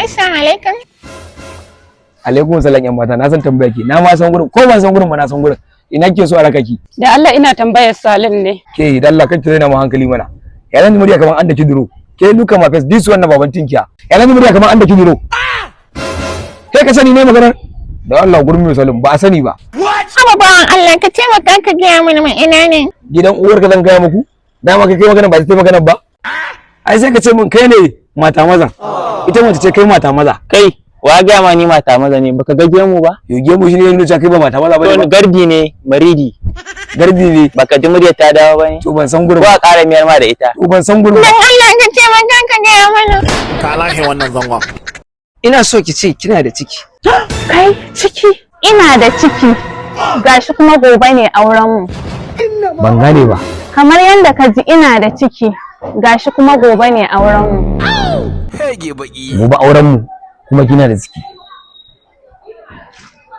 Assalamu alaikum. Alaikum salam yan mata, na san tambaya ki. Na ma san gurin, ko ban san gurin ba na san gurin. Ina ke so a raka ki? Da Allah ina tambayar Salim ne. Ke da Allah kan ki raina mu hankali mana. Ya nan murya kaman an da kiduro. Ke look at my face, this one na baban tinkiya. Ya nan murya kaman an da kiduro. Kai ka sani ne maganar? Da Allah gurin mai Salim ba a sani ba. Haba bawan Allah, ka taimaka ka gaya mana mai ina ne. Gidan uwarka zan gaya muku? Dama kai kai magana ba sai magana ba. Ai sai ka ce mun kai ne mata maza. Ita mace ce kai mata maza. Kai, wa gaya ma ni mata maza ne, baka ga gemu ba? Yo gemu shi ne nuna cewa kai ba mata maza To bane ba. Gardi ne, maridi. Gardi ne. Baka ji muryar ta dawo ba ne? To ban san gurin Ko ba. a ƙara miyar ma da ita? To ban san gurin ba. Dan Allah ka taimaka ka gaya mana. Ka lashe wannan zangon. Ina so ki ce kina da ciki. Kai, ciki. Ina da ciki. Gashi kuma gobe ne auren mu. Ban gane ba. Kamar yadda ka ji, ina da ciki. Gashi kuma gobe ne auren mu. Gobe auren mu kuma kina da ciki.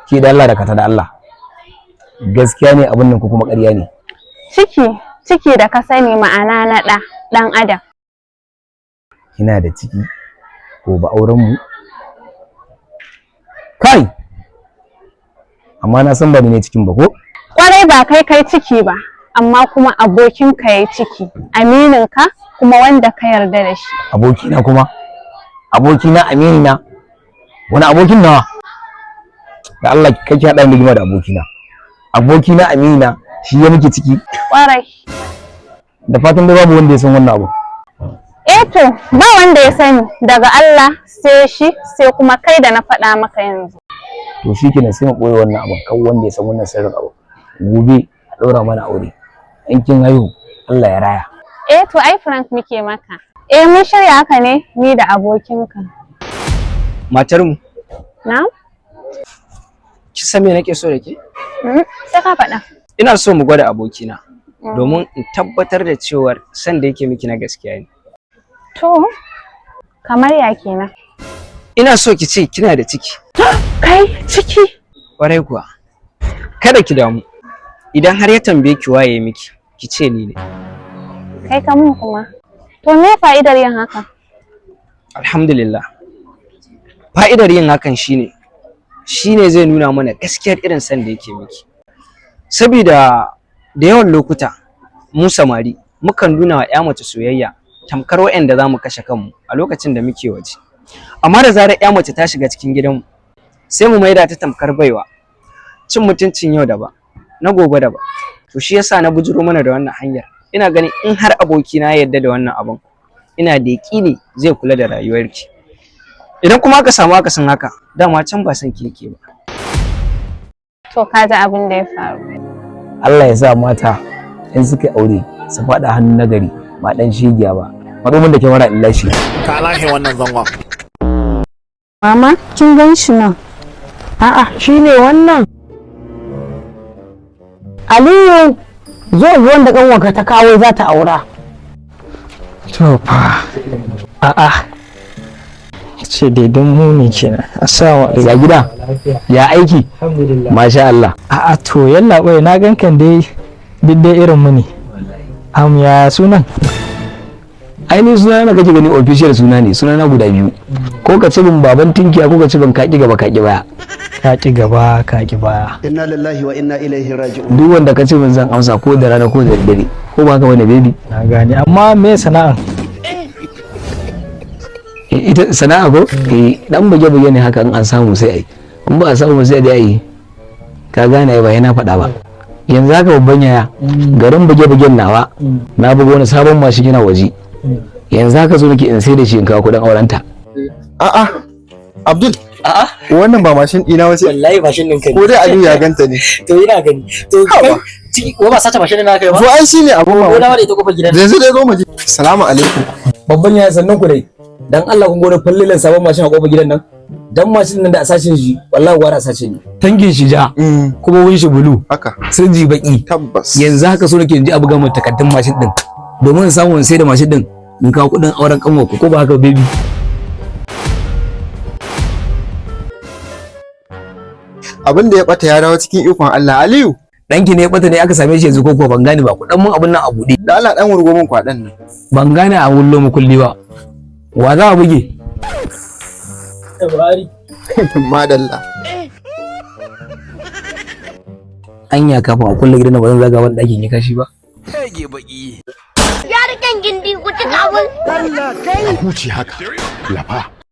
Ke da Allah da kata da Allah. Gaskiya ne abin nan ko kuma ƙarya ne? Ciki, ciki da ka sani, ma'ana na ɗa, ɗan adam. Kina da ciki gobe auren mu. Kai! Amma na san ba ni ne cikin ba ko? Kwarai ba kai kai ciki ba, amma kuma abokinka ya ciki, amininka kuma wanda ka yarda da shi. Abokina kuma? Abokina aminina? Wani abokin nawa? Da Allah kake haɗa ni rigima da abokina. Abokina aminina shi ya miki ciki? Kwarai. Da fatan dai babu wanda ya san wannan abu. Eh to, ba wanda ya sani daga Allah sai shi, sai kuma kai da na faɗa maka yanzu. To shikenan, sai mu ɓoye wannan abun, kan wanda ya san wannan sirrin abu. Gobe a ɗaura mana aure. In kin haihu Allah ya raya. Eh to, ai prank muke maka. Eh, mun shirya haka ne ni da abokinka. Matar mu, Na? ki san me nake so da ke? Sai ka faɗa. Ina so mu gwada abokina domin in tabbatar da cewar san da yake miki na gaskiya ne. To, kamar ya kenan? Ina so ki ce kina da ciki. Kai, ciki. Kwarai kuwa. Kada ki damu. Idan har ya tambaye ki waye miki, ki ce ni ne. Kai ka mun kuma. To me fa'idar yin haka? Alhamdulillah. Fa'idar yin hakan shine zai nuna mana gaskiyar irin san da yake miki. Saboda da yawan lokuta mu samari mukan nuna wa 'ya mace soyayya tamkar waɗanda za mu kashe kanmu a lokacin da muke waje. Amma da zarar 'ya mace ta shiga cikin gidanmu, sai mu maida ta tamkar baiwa. Cin mutuncin yau daban, na gobe daban. To shi yasa na bujuro mana da wannan hanyar. Ina ganin in har abokina ya yarda da wannan abun, ina da yaƙini zai kula da rayuwarki. Idan kuma aka samu akasin haka, dama can ba son ki yake ba. To ka ji abin da ya faru. Allah ya sa mata in suka yi aure su faɗa hannu nagari, ba ɗan shegiya ba. Matso min da kyamara in lashe. Ka lashe wannan zangon. Mama, kin gan shi nan. A'a, shi ne wannan. Aliyu, zo wanda ƙanwarka ta kawo za ta aura. To fa. A'a. Ce daidan mu ne kenan. Assalamu alaikum. Ya gida? Ya aiki? Alhamdulillah. Masha Allah. A'a, to yalla bai, na gan kan dai duk dai irin mu ne. Am ya sunan? Ai ni suna na kake gani official suna ne, suna na guda biyu. Ko ka ce bin baban tinkiya, ko ka ce bin kaki gaba kaki baya. Ka ki gaba ka ki baya. Inna lillahi wa inna ilaihi raji'un. Duk wanda ka ce min zan amsa, ko da rana ko da dare. Ko ba haka bane, baby? Na gane, amma me sana'an? Eh, ita sana'a ko? Eh, dan buge buge ne haka, in an samu sai ai. In ba a samu sai dai ai. Ka gane ai, ba yana faɗa ba. Yanzu haka babban yaya, garin buge bugen nawa na buga wani sabon mashin yana waje. Yanzu haka zo nake in sai da shi in kawo kuɗin aurenta. A'a, Abdul. A'a. Wannan ba mashin ɗina wace. Wallahi mashin ɗinka ne. Ko dai Aliyu ya ganta ne. To ina gani. To kai ciki ko ba sace mashin ɗin naka ba? To ai shine abun Ko mamaki. na da ita kofar gidan. Yanzu dai zo mu je. Salamu alaikum. Babban yaya, sannan ku dai. Dan Allah kun gode fallilan sabon mashin a kofar gidan nan. Dan mashin nan da a sashin shi wallahi gwara a sace ni. Tangin shi ja, kuma wun shi bulu. Haka. Sirji baki. Tabbas. Yanzu haka so nake in ji a buga mun takardun mashin din. Domin in samu in sai da mashin din in kawo kuɗin auren kanwa ku, ko ba haka baby? Abin da ya bata ya dawo cikin ikon Allah. Aliyu. Danki ne ya bata ne aka same shi yanzu ko kuwa? Ban gane ba, ku dan mun abun nan a buɗe. Da Allah dan wurgo min kwaɗan nan. Ban gane a wullo mu kulli ba. Wa za a buge? Buhari. Madalla. Anya kafin a kulle gidan nan ba zan zaga wani ɗakin ya kashi ba. Yarikan gindi ku ci abin. Huce haka. Lafa.